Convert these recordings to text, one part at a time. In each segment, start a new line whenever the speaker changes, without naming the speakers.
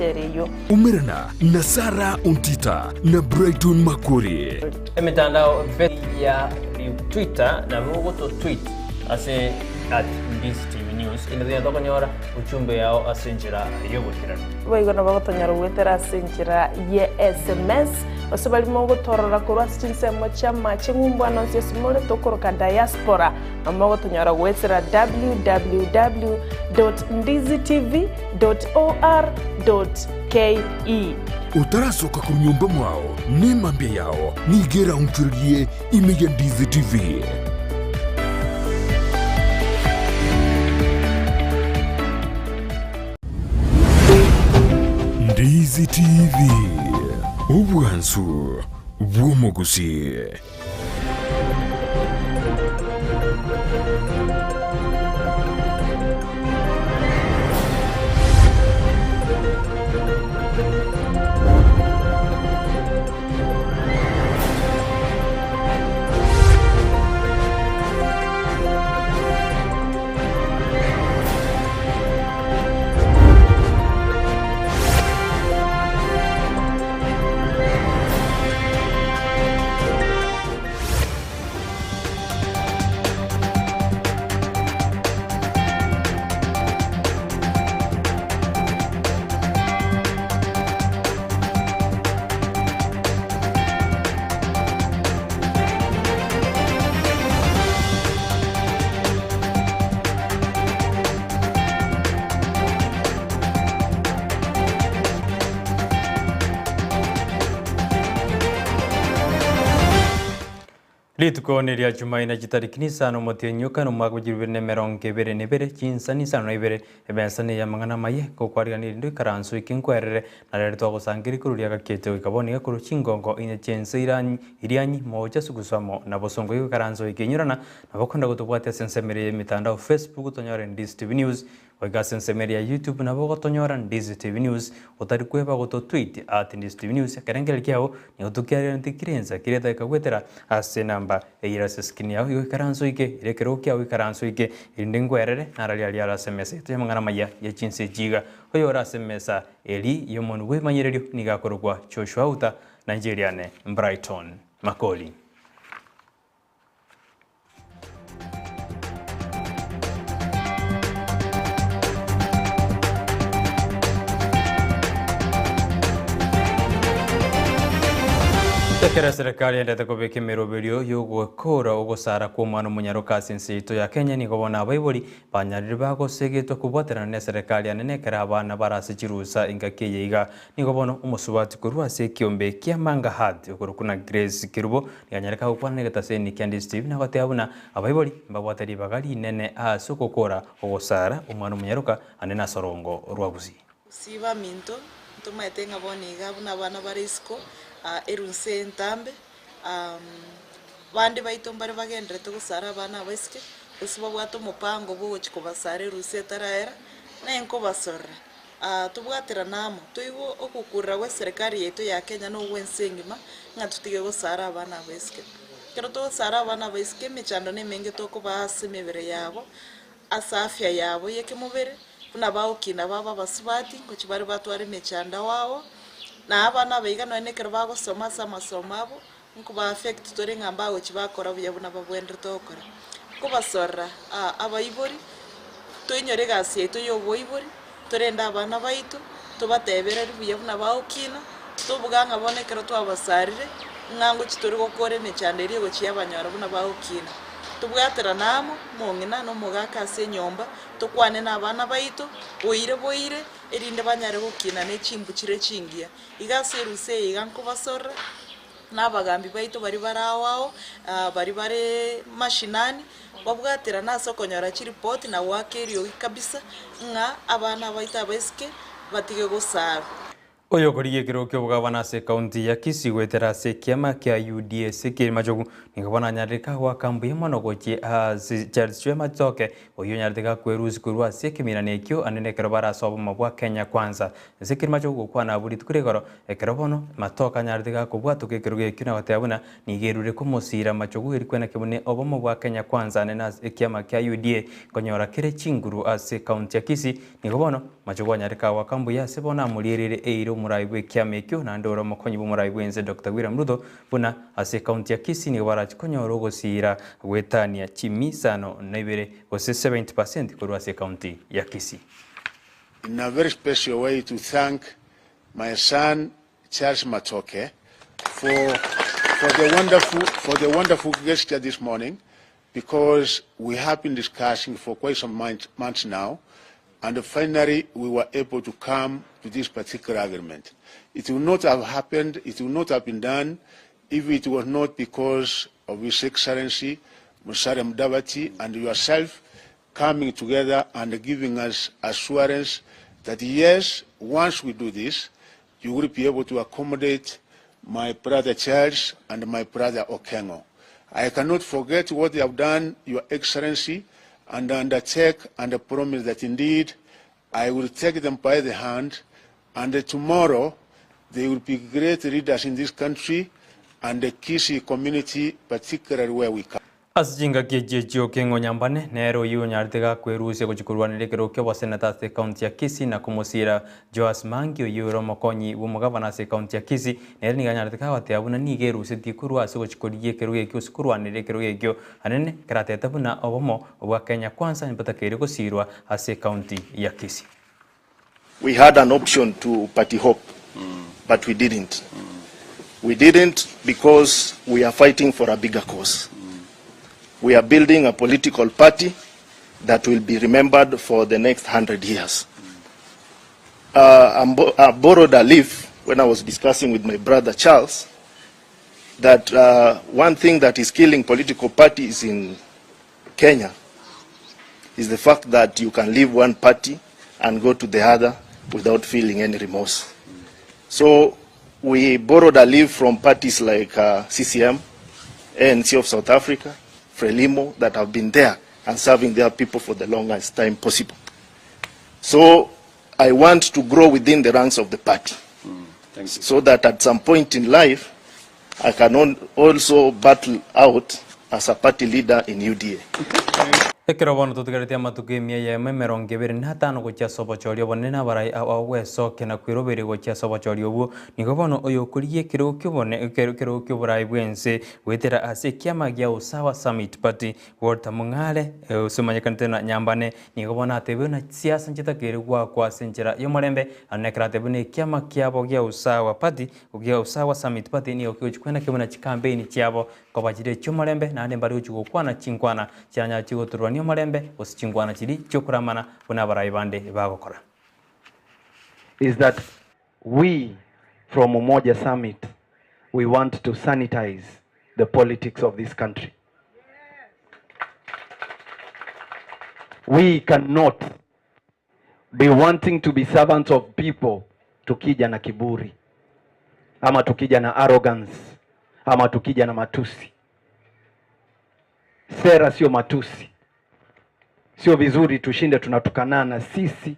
Ere eyio.
Umerana na Sarah Ontita na Brighton Makori.
Emetandao ya Twitter nabo ogoto tweet ase at Ndizi TV News inde tonyare tokonyora uchumbe yao ase enchera y'oboikeranu.
Boigo nabo gotonyora goetera ase enchera ye sms, gose baria mogotorora korwa ase chinsemo chi'amache ng'umbu ande onsi ase more tokoroka diaspora, nabo mogotonyora goetera www dot ndizitv dot or dot ke.
Otarasoka korwa nyomba mwao, nemambia yao nigo eraonchorerie ime ya Ndizi TV. Ndizi TV, obwansu bw'omogusii.
Rituko neria Jumaine chitariki nisano omotienyi o kane omwaka bwe chilifu bibere na emerongo ebere na ebere, chinsa nisano na ibere, emesa neye amang'ana amaye, ngokwarigania erinde oikaranse oike nkwerere, na rero twagosangereria korwa riaga kiaito goika bono iga korwa chingongo inye chi'ense iranyi irianyi mocha sugusu amo na bosongo igo ikaranse oike inyorana, nabo okwenda gotobwatia ase ensemo ere y'emitandao Facebook tonyore Ndizi TV News, Goika ase ensemo eria ya YouTube nabo ogotonyora Ndizi TV News, otari kweba goto tweet at Ndizi TV News ekerengererio kiao nigo tokiareraneti kire ensa kire edageka goetera ase enamba eyere ase screen yao igo ikaranse oike ere ekerogo kiao ikaranse oike erinde nkwerere nararia aria are ase emesa yaito y'amang'ana amaya ye chinsa echi iga. Oyore ase emesa eri y'omonwe bw'ebimanyererio nigo akorokwa Joshua Auta na inche eriane Brighton Makori. Ekero eserekari endete kobeka emeroberio y'ogokora ogosara kw'omwana omonyaroka ase ense yaito ya Kenya nigo bono abaibori banyarire bagosegetwa kobwaterana neserekari anene ekero abana bare ase chirusa engaki eye iga. Nigo bono omosubati korwa ase ekiombe kia Manga Heart okorokwa na Grace Kerubo Nikanyareka gokwana negetaseni kia Ndizi TV na goteba buna abaibori mbabwate ribaga rinene ase ogokora ogosara omwana omonyaroka ande nase orongo rwa Gusii.
Gusii baminto, ntomaete ng'a bono iga buna abana bare isiko, erunse entambe, bande baito mbare bagenderete gosara abana abaiseke, gose babwate omopango bwa ogochia kobasara erunse etaraera, naye nkobasorora. Tobwaterane amo, toigwe ogokurera gw'eserekari yaito ya Kenya na ogw'ense engima, ng'a totige gosara abana abaiseke. Ekero togosara abana abaiseke, emechando nemenge tokobaa ase emebere yabo, ase afya yabo y'ekemobere, buna bagokina babe abasubati, ngochia bare batware emechando ao ao, na abana aba iga nonye na ekero bagosoma ase amasomo abo, nkoba affect tore ng'a mbagochia bakora buya buna babwenerete gokora. Nkobasorera abaibori, toinyore egasi yaito ya oboibori, torende abana baito, tobatebererie buya buna bagokina, tobuga ng'a bono ekero twabasarire, ng'a ngochia tore gokora emechando eria egochia yabanyora buna bagokina. Tobwaterane amo, omong'ina na omogaka ase enyomba, tokwane na abana baito, boire boire, erinde banyare gokina ne chimbu chire chingiya. Iga ase erusa eye iga nkobasorera, na abagambi baito baria bare ao ao, baria bare mashinani, babwaterane ase okonyora chiripoti na goaka eriogi kabisa, ng'a abana baito abaiseke batige gosarwa.
Oyokorigia ekerogo ki'obogabana ase ekaunti ya Kisii goetera ase ekiama kia UDA Ezekiel Machogu nigo bono anyarire goaka mbuya mono gochia ase Charles Chwe Matoke oyio onyarete gakwerusia korwa ase ekemirano ekio ande nekero bare ase obomo bwa Kenya Kwanza. Ezekiel Machogu gokwana abwo rituko rigoro ekero bono Matoke anyarete gakobwatoka ekerogo ekio na goteba buna nigo erure komosira Machogu eri kwena kebune obomo bwa Kenya Kwanza ande nase ekiama kia UDA konyora kere chinguru ase ekaunti ya Kisii Nigo bono, mache gwanyareka goaka mbuya ase bono amorierere eira omorai bw'ekiama ekio, naende ore omokonyi bw'omorai bw'ense Doctor William Ruto, buna ase ekaunti ya Kisii nigo barache konyora ogosiira goetania chimi isano na ibere gose 70% korwa ase ekaunti ya Kisii.
In a very special way to thank my son Charles Matoke for, for, the wonderful, for the wonderful gesture this morning because we have been discussing for quite some months, months now and finally we were able to come to this particular agreement. It would not have happened, it would not have been done if it was not because of His Excellency Musalia Mudavadi and yourself coming together and giving us assurance that yes, once we do this, you will be able to accommodate my brother Charles and my brother Okengo. I cannot forget what they have done, Your Excellency, and undertake and promise that indeed I will take them by the hand, and tomorrow they will be great leaders in this country and the Kisii community, particularly where we come.
Ase chingaki echi echio Okeng'o Nyambane nere oyio onyarete gakwerusia gochia korwanera ekerogo ki'oboseneta ase ekaunti ya Kisii na komosiira Joash Mangi oyio ore omokonyi bw'omogabana ase ekaunti ya Kisii nere nigo anyarete kagoteba buna nigo erusetie korwa ase gochia korigia ekerogo ekio gose korwanera ekerogo ekio anene keratete buna obomo bwa Kenya Kwanza mbotakeire gosiirwa ase ekaunti ya Kisii.
We had an option to party hop, but we didn't. We didn't because we are fighting for a bigger cause. We are building a political party that will be remembered for the next 100 years. I borrowed a leaf when I was discussing with my brother Charles that one thing that is killing political parties in Kenya is the fact that you can leave one party and go to the other without feeling any remorse. So we borrowed a leaf from parties like CCM, ANC of South Africa, Frelimo, that have been there and serving their people for the longest time possible. So I want to grow within the ranks of the party so that at some point in life, I can also battle out as a party leader in UDA.
Ekero bono totigaretie amatuko emia eyemo emerongo ebere na atano gochia ase obochori obonene na abarai abagwesokia na kweroberia gochia ase obochori obwo, nigo bono oyokorigia ekerogo ki'obone ekerogo ki'oborai bw'ense goetera ase ekiama gia Usawa Summit Party, Walter Mong'are, ose omanyekanete na Nyambane, nigo bono atebire buna chisiasa nchitakeire goakwa ase enchera y'omorembe, naende ekero atebire buna ekiama kiabo gia Usawa Party gia Usawa Summit Party nigo kegochia kwena buna chikampeini chiabo Nkoba chire echi'omorembe, naende mbare gochia gokwana chinkwana chianyare chigotururania omorembe, gose chinkwana chiria chi'okoramana, buna abarai bande bagokora.
Is that we from Umoja Summit we want to sanitize the politics of this country. We cannot be wanting to be servants of people tukija na kiburi ama tukija na arrogance ama tukija na matusi. Sera sio matusi. Sio vizuri tushinde tunatukanana sisi,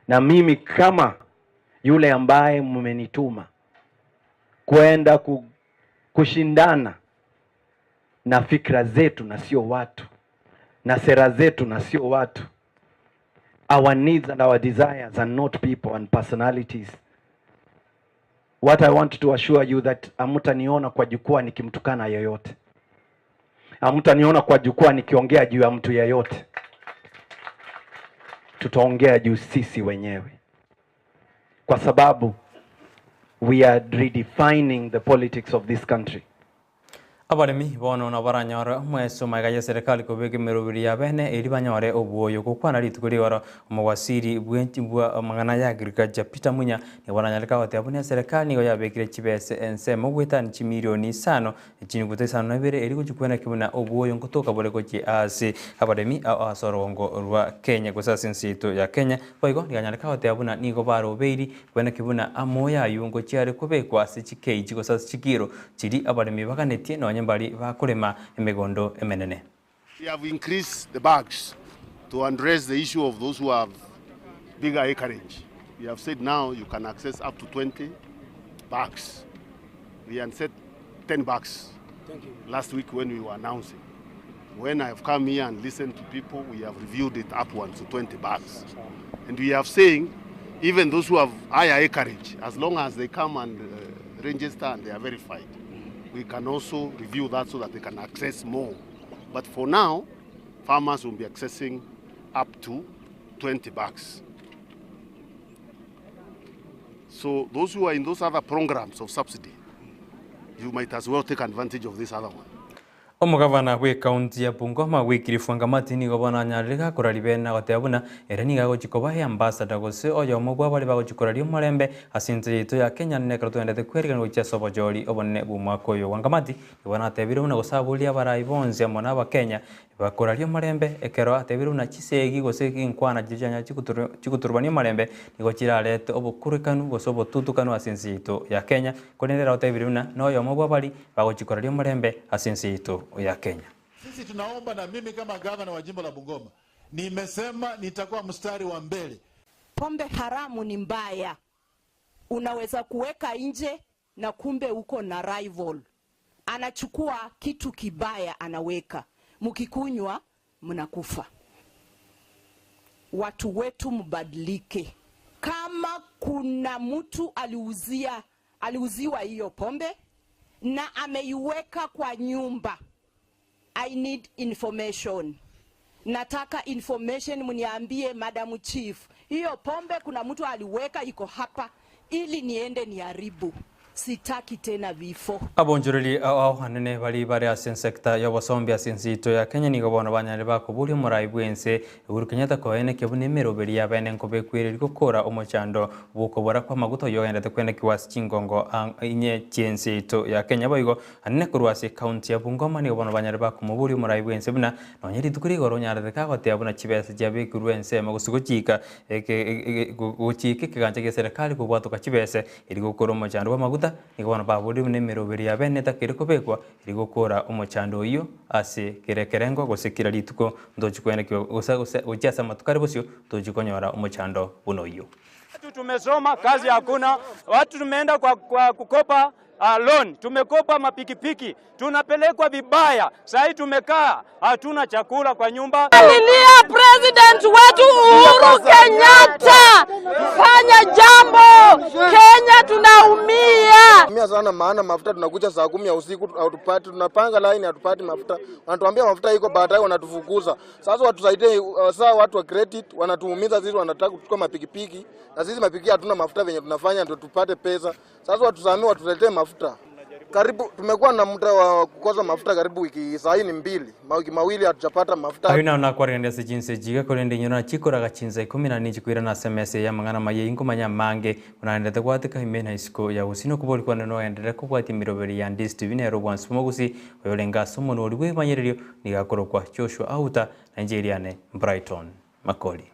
na mimi kama yule ambaye mmenituma kwenda kushindana na fikra zetu na sio watu, na sera zetu na sio watu. Our needs and our desires are not people and personalities. What I want to assure you that hamtaniona kwa jukwaa nikimtukana yoyote. Hamtaniona kwa jukwaa nikiongea juu ya mtu yeyote. Tutaongea juu sisi wenyewe, kwa sababu we are redefining the politics of this country.
Abaremi bono nabaranyore omweso magega y'eserekari kobeka emeroberi ya bene erio banyore obwoyo. Gokwana rituko rigoro, omowasiri bwa amang'ana ya agriculture Peter Munya nigo baranyareka goteba buna eserekari nigo yabekire chibese ensemo goetania chimilioni isano chinuguta isano na ibere erio gochia kweneki buna obwoyo nkotoka bore gochia ase abaremi ao ase orogongo rwa Kenya gose ase ense yaito ya Kenya. Boigo riganyareka goteba buna nigo barobeiri kweneki buna amoyo ayio ngochia are kobekwa ase chikeiji gose ase chikiro Chiria abaremi baganetie nonye mbari bakorema emegondo emenene.
We have increased the bags to address the issue of those who have bigger acreage. We have said now you can access up to 20 bags. We had said 10 bags last week when we were announcing. When I have come here and listened to people, we have reviewed it upwards to 20 bags. And we have saying even those who have higher acreage, as long as they come and uh, register and they are verified, we can also review that so that they can access more. But for now, farmers will be accessing up to 20 bags. So those who are in those other programs of subsidy, you might as well take advantage of this other one.
Omogavana bw'ekaunti ya Bungoma Wycliffe Wangamati nigo bono anyarire gakora ribe na goteba buna ere nigo agochia koba eambassador gose oyomo bwa baria bagochia koraria omorembe ase ense yaito ya Kenya nekero toendete kwerigania gochia ase obochori obonene bw'omwaka oyo. Wangamati nigo bono atebire buna gose aborie abarai bonsi amo na abakenya Bakoraria omorembe, ekero atebire buna chisegi gose chinkwana chiria chianya chigoturubania omorembe nigo chirarete obokurekanu gose obotutukanu ase ense yaito ya Kenya, korende ere otebire buna noyomo bw'abaria bagochia koraria omorembe ase ense yaito ya Kenya.
Sisi tunaomba na mimi kama gavana wa jimbo la Bungoma nimesema nitakuwa mstari wa mbele.
Pombe haramu ni mbaya, unaweza kuweka nje na kumbe uko na rival anachukua kitu kibaya anaweka, mkikunywa mnakufa. Watu wetu mbadilike. Kama kuna mtu aliuzia aliuziwa hiyo pombe na ameiweka kwa nyumba, I need information. Nataka information, mniambie Madam Chief, hiyo pombe kuna mtu aliweka iko hapa, ili niende niharibu. Sitaki tena vifo.
Abonchoreria ao ao anene baria bare ase ensecta y'obosombi ase ense yaito ya Kenya nigo bono banyarire bakoboria omorai bw'ense Uhuru Kenyatta koenekia buna emeroberi y'abene nkobekwereria gokora omochando bw'okobora kw'amaguta oyio ogenderete kwenekigwa ase chingongo inye chi'ense yaito ya Kenya. Boigo anene korwa ase ecounty ya Bungoma nigo bono banyarire bakomoboria omorai bw'ense buna nonye rituko rigoro onyarete kagoteba buna chibesa chiabekirwe ensemo gose gochika gochika ekegancha gi'eserekari kobwatoka chibese Erio gokora omochando bw'amaguta, nigo bono baborirwe buna emeroberi ya bene etakeire kobekwa, erio gokora omochando oyio ase kera ekerengo gose kera rituko ntochi koenekigwa gose gose gochia ase amatuko are bosio tochi konyora omochando buna oyio.
Watu tumesoma kazi hakuna, watu tumeenda kwa, kwa kukopa uh, loan, tumekopa mapikipiki, tunapelekwa vibaya. Sahii tumekaa hatuna chakula kwa nyumba.
Lilia president wetu Uhuru Kenyatta, fanya jambo. Kenya tunaumia
Mia sana maana mafuta tunakuja saa kumi ya usiku hatupati, tunapanga line hatupati mafuta, wanatuambia mafuta iko, baadaye wanatufukuza. Sasa watusaidie, saa watu wa credit wanatuumiza sisi, wanataka kuchukua mapikipiki na sisi mapikipiki hatuna mafuta, venye tunafanya ndio tupate pesa. Sasa watusamie, watuletee mafuta. Karibu tumekuwa na muda wa kukosa mafuta karibu wiki saa hii ni mbili, mawiki mawili hatujapata mafuta.
Ayio naro nakwarerende ase chinsa echi iga, korende inywe nachikoraga chinsa ikomi na ninchikoirana ase emesa eye y'amang'ana amaya eyio nkomanya amange, buna naendete gwatika ime na isiko ya gusii nokobori kwane nogenderere kobwatia emeroberi ya Ndisi TV nere obwansu bw'omogusi oyorenge ase omonwa oria bw'ebimanyererio nigo akorokwa Joshua Auta na inche eriane Brighton Makori.